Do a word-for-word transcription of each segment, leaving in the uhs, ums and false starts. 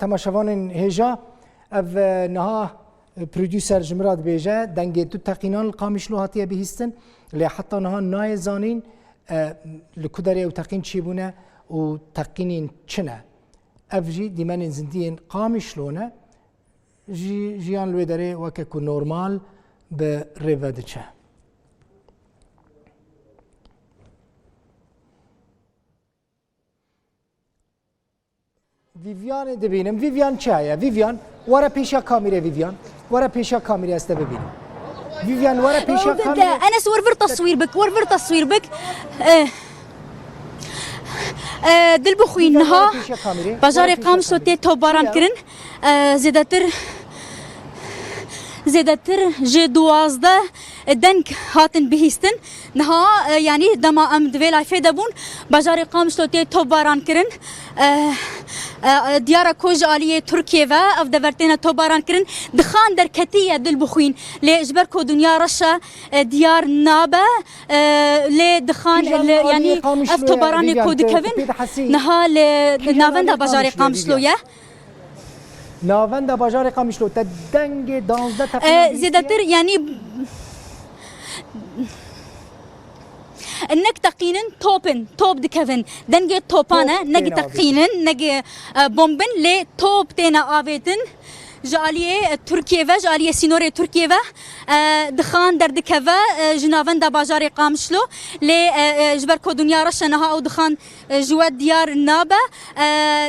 Temaşevanên hêja, ev, e, niha, e, producer ji min re dibêje, dengê du teqînan li Qamişlo hatiye bihîstin, lê heta niha nayê zanîn, e, li ku derê ew teqîn çêbûne û teqînên çi ne. Ev jî dîmenên zindiyên Qamişlo ne. Jî, jiyan li wê derê weke ku normal bi rê ve diçe. Vivianê dibînim. Vivian çi heye? Vivian, were pêşiya kamîrê, Vivian. Were pêşiya kamîrê, ez te bibînim. Vivian, were pêşiya kamîrê. Enes, wer vir teswîr bik, wer vir teswîr bik. Eh, eh, Dilbixwîn, niha bajarê Qamişlo tê topbaran kirin. Eh, zêdetir, zêdetir ji duwazdeh deng hatin bihîstin. Niha, e, yanî dema em di vê layfê de bûn, bajarê Qamişlo tê topbaran kirin. E, e, e, diyar e ku ji aliyê Tirkiyê ve ev dever têne topbaran kirin. Dixan derketiye, Dilbixwîn. Lê ji ber ku dinya reş e, e, diyar nabe, e, lê dixan, Kîjan li, yanî aliyê Qamişlo ev ye, tobaranê Vivian, ku tu, tu dikevin, pê dihesî? Niha li Kîjan navenda aliyê bajarê Qamişlo ye, Qamişlo Vivian? Ye. Navenda bajarê Qamişlo te dengê danzdeh teqînan E, bihîstiye? Zêdetir, yanî, nek teqînin, top in, top dikevin. Dengê topan e, Top ne têne avêtin. Teqînin, ne, e, bomb in, lê top têne avêtin. Ji aliyê, e, Tirkiyê ve, ji aliyê sînorê Tirkiyê ve, e, dixan derdikeve, e, ji navenda bajarê Qamişlo. Lê, e, e, ji ber ku dinya reş e, niha ew dixan e, ji we diyar nabe. E,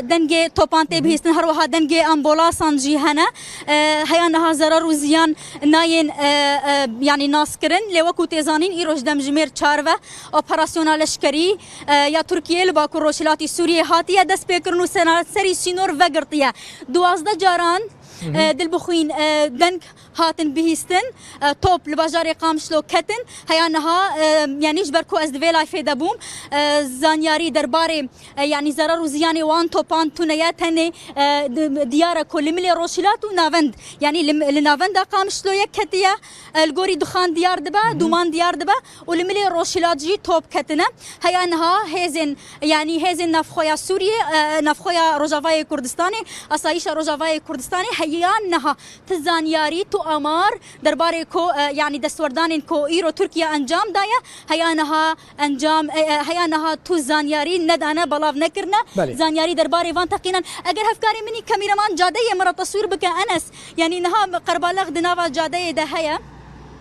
dengê topan tê bihîstin, her wiha dengê ambulasan jî hene. E, heya niha zerar û ziyan nayên, e, e, yanî naskirin. Lê wekû tê zanîn, îro ji demjimêr çar ve operasyona leşkerî, e, ya Tirkiyê li Bakur Rojhilatî Sûriyê hatiye destpêkirin û seranserî sînor vegirtiye. Duwazdeh caran, Hı hı. e, Dilbixwîn, e, deng hatin bihîstin, e, top li bajarê Qamişlo ketin. Heya niha, e, yanî ji ber ku ez di vê layfê de bûm, e, zanyarî derbarê, e, yanî zerar û ziyanê wan topan tune ye, tenê, e, di-, diyar e ku li milê Rojhilat û navend, yanî li, li navenda Qamişloyê ketiye, e, li gorî dixan diyar dibe, Hı hı. dûman diyar dibe û li milê Rojhilat jî top ketine. Heya niha hêzên, yanî hêzên navxweya Sûriyê, e, navxweya Rojavayê Kurdistanê, Asayîşa Rojavayê Kurdistanê heya niha tu zanyarî, tu amar derbarê ku, e, yanî destwerdanên ku îro Tirkiye encam daye, heya niha encam, e, e, heya niha tu zanyarî nedane, belav nekirine. Belê. Zanyarî derbarê van teqînan. Eger hevkarê min î kameraman cadeyê min re teswîr bike, Enes, yanî niha qerbalex di nava cadeyê de heye.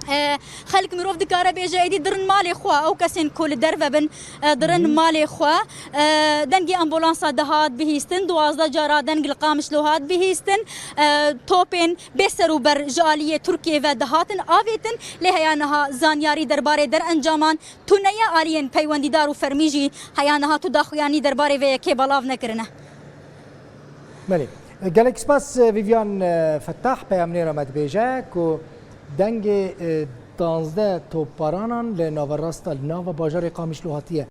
E, xelk mirov dikare bêje, êdî dirin malê xwe, ew kesên ku li derve bin, e, dirin Hı hı. malê xwe. E, dengê ambulansa dihat bihîstin, duwazdeh cara deng li Qamişlo hat bihîstin. E, topên bê ser û ber ji aliyê Tirkiyê ve dihatin avêtin, lê heya niha zanyarî derbarê derencaman tune ye, aliyên peywendîdar û fermî jî heya niha tu daxuyanî derbarê vê yekê belav nekirine. Belê. Gelek spas, Vivian, e, Fettah, peyamnêra me dibêje ku dengê, e, danzdeh topbaranan li naverasta, li nava bajarê Qamişlo hatiye